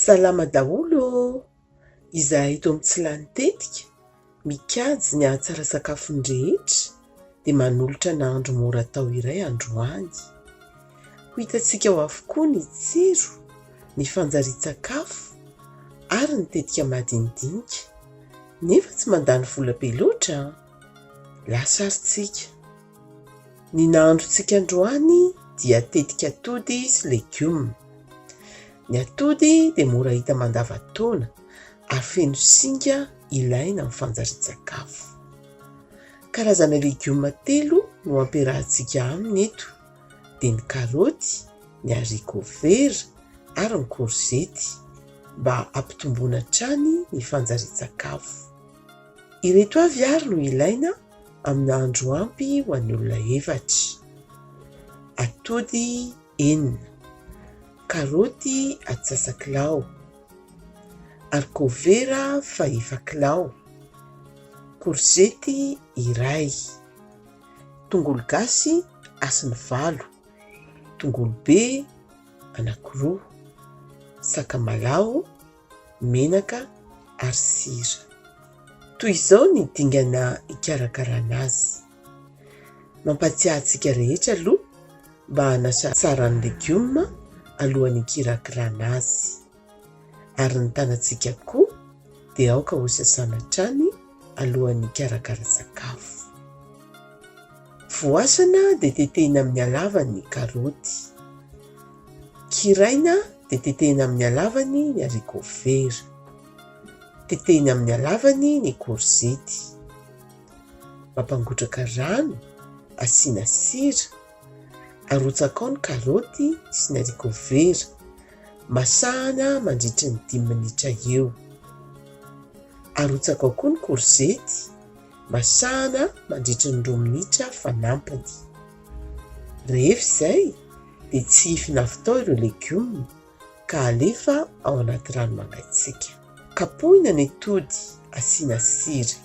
Salama daholo ô! Izahay eto amin'ny Tsy Lany Tetika, mikajy ny hahatsara sakafo ny rehetra dia manolotra nahandro mora atao iray androany. Ho hitantsika ao avokoa ny tsiro, ny fanjarian-tsakafo ary ny tetika madinidinika, nefa tsy mandany vola be loatra an! Lasa ary tsika. Ny nahandrontsika androany dia tetika atody sy legioma. Ny atody dia mora hita mandavantaona ary feno singa ilaina amin'ny fanjarian-tsakafo. Karazana legioma telo no ampiarahantsika aminy eto dia ny karaoty, ny haricot vert ary ny korzety mba hampitomboana hatrany ny fanjarian-tsakafo. Ireto avy ary no ilaina amin'ny nahandro ampy ho an'ny olona efatra. Atody enina, karaoty atsasakilao, haricot vera fahefa-kilao, korzety iray, tongolo gasy hasiny valo, tongolo be anankiroa, sakamalaho, menaka ary sira. Toy izao ny dingana hikarakarana azy. Mampatsiahy antsika rehetra aloha mba hanasa tsara ny legioma alohan'ny hikirakirana azy. Ary ny tanantsika koa dia aoka hosasana hatrany alohan'ny hikarakara sakafo. Voasana dia tetehina amin'ny halavany ny karaoty. Kiraina dia tetehina amin'ny halavany ny haricot vert. Tetehina amin'ny halavany ny korzety. Mampangotraka rano, asiana sira, arotsaka ao ny karaoty sy ny haricot vert. Masahana mandritry ny dimy minitra eo. Arotsaka ao koa ny korzety, masahana mandritry ny roa minitra fanampiny. Rehefa izay dia tsihifina avy tao ireo legioma ka alefa ao anaty rano mangatsiaka. Kapohina ny atody, asiana sira.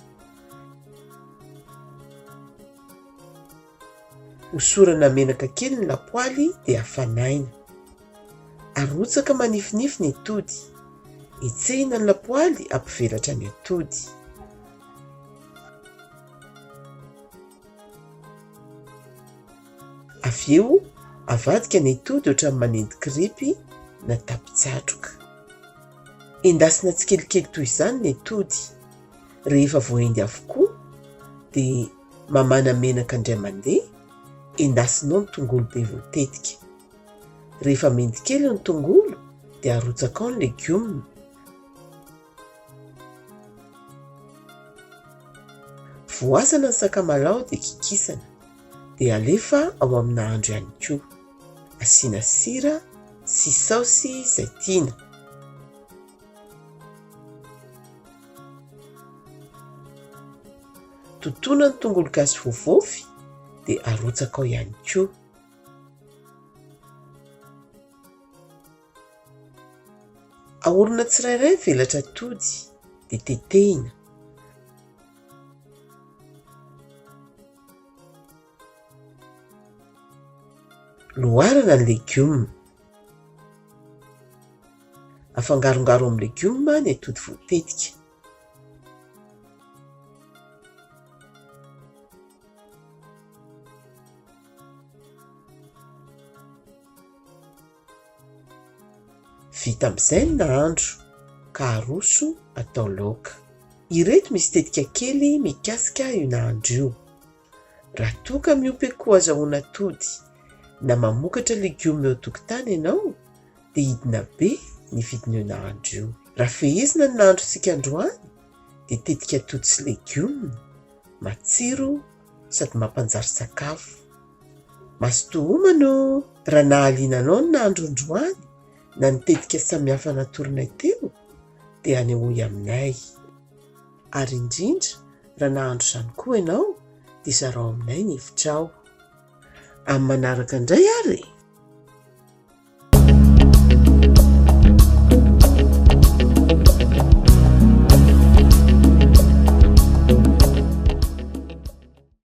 Hosorana menaka kely ny lapoaly dia hafanaina. Arotsaka manifinify ny atody. Hetsehina ny lapoaly hampivelatra ny atody. Avy eo, avadika ny atody ohatran'ny manendy kirepy na tapitsatroka. Endasina tsikelikely toy izany ny atody. Rehefa voaendy avokoa dia mamàna menaka indray mandeha, endasina ao ny tongolo be voatetika. Rehefa mendy kely ny tongolo dia arotsaka ao ny legioma. Voasana ny sakamalaho dia kikisana, dia alefa ao amin'ny nahandro ihany koa. Asiana sira sy saosy izay tiana. Totoina ny tongolo gasy voavaofy dia arotsaka ao ihany koa. Ahorona tsirairay ny velatra atody dia tetehina. Loharana ny legioma. Afangarongaro amin'ny legioma ny atody voatetika. Vita amin'izay ny nahandro ka aroso atao laoka. Ireto misy tetika kely mikasika io nahandro io. Raha toa ka miompy akoho azahoana atody na mamokatra legioma eo an-tokotany ianao dia hidina be ny vidin'io nahandro io. Raha fehezina ny nahandrontsika androany dia tetika atody sy legioma, matsiro sady mampanjary sakafo. Mazotoa homana ô! Raha nahaliana anao ny nahandro androany na ny tetika samihafa natoronay teo dia anehoy aminay. Ary indrindra raha nahandro izany koa ianao dia zarao aminay ny hevitrao. Amin'ny manaraka indray ary e!